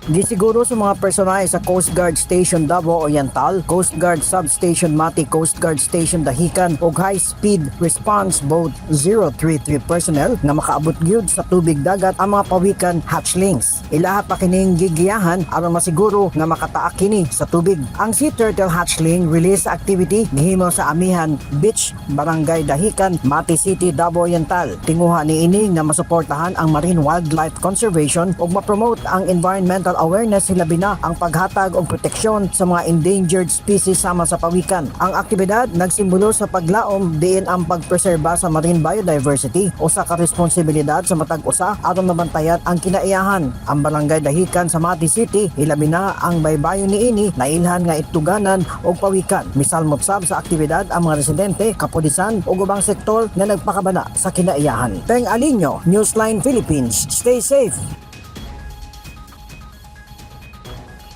Gisiguro sa mga personahe sa Coast Guard Station Davao Oriental, Coast Guard Substation Mati, Coast Guard Station Dahican ug High Speed Response Boat 033 personnel nga makaabot gyud sa tubig dagat ang mga pawikan hatchlings. Ilaha pa kining gigiyahan aron masiguro nga makataak kini sa tubig. Ang sea turtle hatchling release activity gihimo sa Amihan Beach, Barangay Dahican, Mati City, Davao Oriental. Tinguha niini nga masuportahan ang marine wildlife conservation ug ma-promote ang environmental awareness, hilabi na ang paghatag og proteksyon sa mga endangered species sama sa pawikan. Ang aktibidad nagsimbolo sa paglaom diin ang pagpreserba sa marine biodiversity usa ka responsibilidad sa matag usa aron mabantayan ang kinaiyahan. Ang Barangay Dahican sa Mati City, hilabi na ang baybayon niini, nailhan nga ituganan og pawikan. Misalmot sab sa aktibidad ang mga residente, kapulisan ug ubang sektor nga nagpakabana sa kinaiyahan. Peng Alinyo, Newsline Philippines. Stay safe.